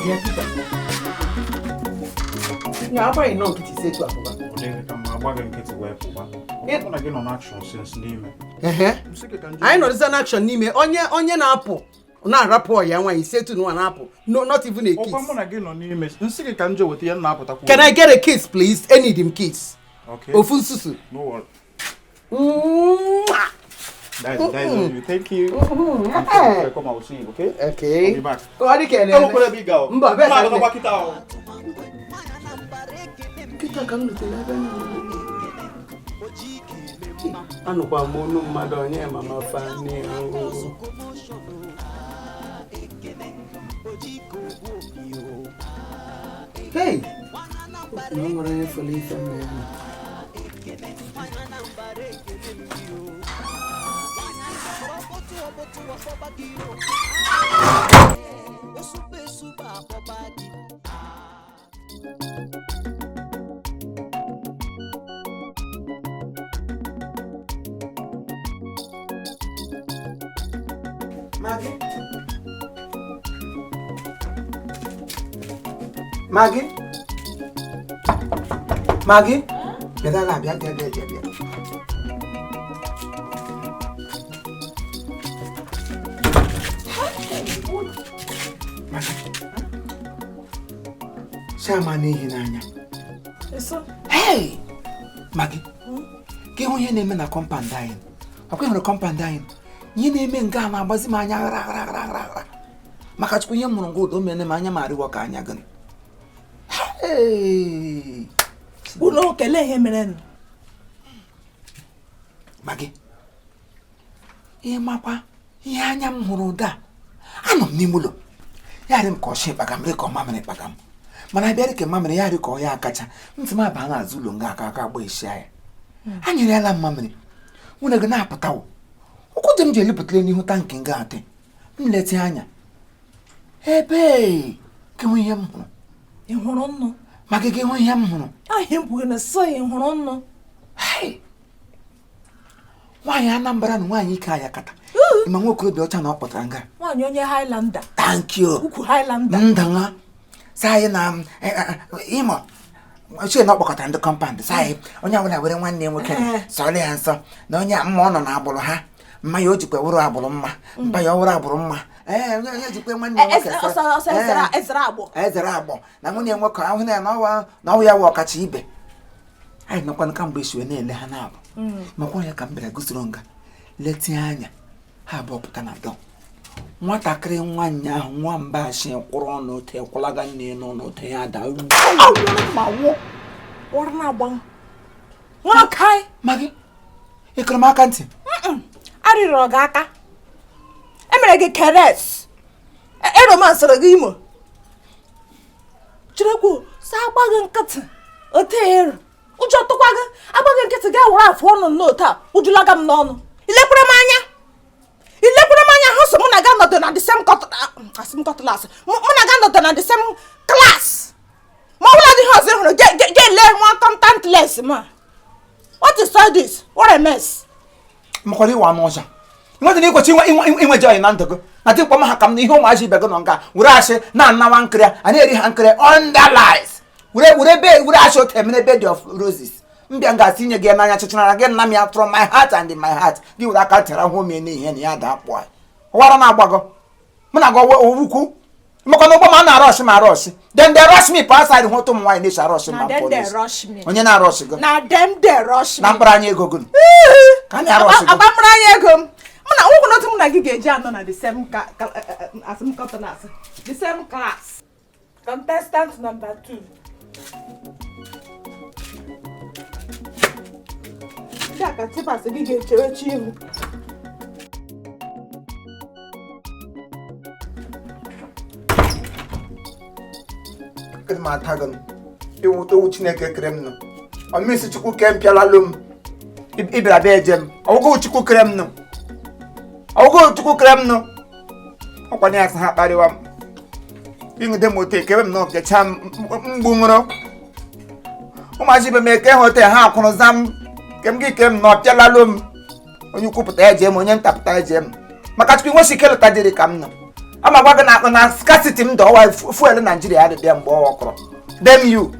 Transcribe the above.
Bịa kịta. Ya agbaghị nọ nkịtị si etu apụba. Ọ dịghị ka mma agba gị nkịtị wee pụba. Ọ bụ na gị nọ n'action since n'ime. Ehe. Anyị nọrịza n'action n'ime onye onye na-apụ na-arapụ ọya nwaanyị si etu nwa na-apụ. No, not even a Ọkwa mụ kiss. na gị nọ n'ime, nsị gị ka m jee weta ihe m na-apụtakwa. Can I get a kiss, please? I need him kiss. Okay. Ofu nsusu. No worry. Mwah. That is on you. Thank you. I'm sorry, come, I will see you, okay? Okay. I'll be back. Ka ọ dị ka Enwekwara ebe ị ga o. Mba, bịa Mma ka nne. alọtakwa kịta o. Nkịta ka m rutere ebe m nọ. Anụkwa m olu mmadụ onye mama fani o. Hey! Na o nwere onye fọrọ ife mere ya. Maggie? Maggie? Maggie? Bịa dala, bịa bịa bịa bịa bịa. Maggie. Shama n'ihi n'anya. Hey! Maggie, ka ịhụ ihe na-eme na kọmpand anyị. Ọkwa ị hụrụ kọmpand anyị? Ihe na-eme nke a na-agbazi m anya aghara aghara aghara aghara aghara. Maka Chukwu ihe m mụrụ ngwa ụda o mere m anya m arịwọ ka anya gị. Hey! Unu kelee ihe mere nụ. Maggie, ihe makwa ihe anya m hụrụ ụda a, anọ m n'ime ụlọ ya dị m ka ọchị kpagam rị ka ọ mamịrị kpagam mana abịa dị ka mamịrị ya dị ka ọ ya akacha ntị m abaa n'azụ ụlọ nga aka aka agba esi ya anyere m mamịrị nwunye gị na-apụtawo ụkwụ dị m ji elipụtara n'ihu tankị nga atị m leta anya ebe ka hụ ihe m hụrụ. Ị hụrụ nnụ? Maka gị hụ ihe m hụrụ. Ahịa m kwuru na sọ ị hụrụ nnụ. Hey! Nwaanyị Anambra na nwaanyị ike aya kata ma nwa okorobịa ọcha na ọ kpọtara nga. Nwaanyị onye Highlander. Thank you. Ukwu Highlander. Ndanga sị anyị na ịmụ ochie na ọ kpọkọtara ndị kọmpand sị anyị onye ọbụla were nwanne ya nwoke sọrọ ya nsọ na onye a mma ọ nọ n'agbụrụ ha mma ya o jikwa wụrụ agbụrụ mma mpa ya ọ wụrụ agbụrụ mma ee onye onye jikwa nwanne ya nwoke Ọsọ ọsọ Ee. ezere agbọ. Ezere agbọ na nwunye nwoke ahụ na ya na ọwa na ọwụ ya wụ ọkacha ibe anyị nọkwanụ kamgbe esi wee na-ele ha na-abụ makwa ya ka m bịara gosoro nga letie anya ha abụọ pụta na dọ nwatakịrị nwaanyị ahụ nwamba ashị kwụrụ ọnụ ote kwụlaga nne ya n'ọnụ ote ya ada. Awụrụ ma wụ. Wụrụ na-agba. Nwoke anyị. Ma gị ịkụrụ m aka ntị. Arịrịọ gị aka. Emere gị keres. Eromansịrị gị imo. Chirekwu sa agba gị nkịtị. Ote eru. Ụjọ tụkwa gị. Agba gị nkịtị gaa were afụ ọnụ n'otu a. Ujulaga m n'ọnụ. Ilekwere m anya. Ilekwere m anya hụ sọ mụ na gị nọdụ na the same asị m cutlass. Mụ na gị nọdụ na the same class. Ma ọ bụla dị ihe ọzọ ị hụrụ ga-ele nwa contentless ma. What is all this? What a mess. Makwara ịwa anụ ọcha nwetara ikwechi inwe joy na ndụ gị na dịkwa m ha ka m na ihe ụmụazị ibe gị nọ nga were asị na-anawa nkịrị a na-eri ha nkịrị underlies were were be were asị otu emere bed of roses mbịa nga asị inye gị ya n'anya chịchịnara gị nna m ya tụrụ my heart and in my heart gị were aka tara hụ m n'ihe na ya daa kpụọ ụwara na-agbagọ mụ na gị owukwu maka na ụgbọ ma a na-arọshị ma arọshị then they rush me pụ aside hụ otu ụmụ nwaanyị na-esi arọshị ma Na them mpụ they n'ezi. rush me. Onye na-arọshị gị? Na them they rush me. Na mkpụrụ anya ego gị ka a na-arọshị gị. Agba mkpụrụ anya ego m. Mụ na nwụkwụ n'otu mụ na gị ga-eji anọ na the same ka asị m cutlass. The same class. Contestant number 2. Ndị a ka tipas gị ga-echewe chi ihu. Kedu m ata gị iwu ewu Chineke kere m nụ ọmịsị Chukwu kee m pịalalụ m ịbịara bịa eje m ọgwụgwụ Chukwu kere m nụ ọgwụgwụ Chukwu kere m nụ ọkwa na ya sị ha kparịwa m ịṅụde m ote ekebe m na okecha m mgbu nwụrụ ụmụazị ibe m eke ha ote ha akwụrụ za m ke m gị kee m na ọ pịalalụ m onye ukwu pụta ya jee m onye nta pụta ya jee m maka Chukwu nwesi ike lụta dịrị ka m nọ. Ama gwa gị na scarcity m dọwa fuel Naijiria adịbịa mgbe ọ kọrọ. Damn you.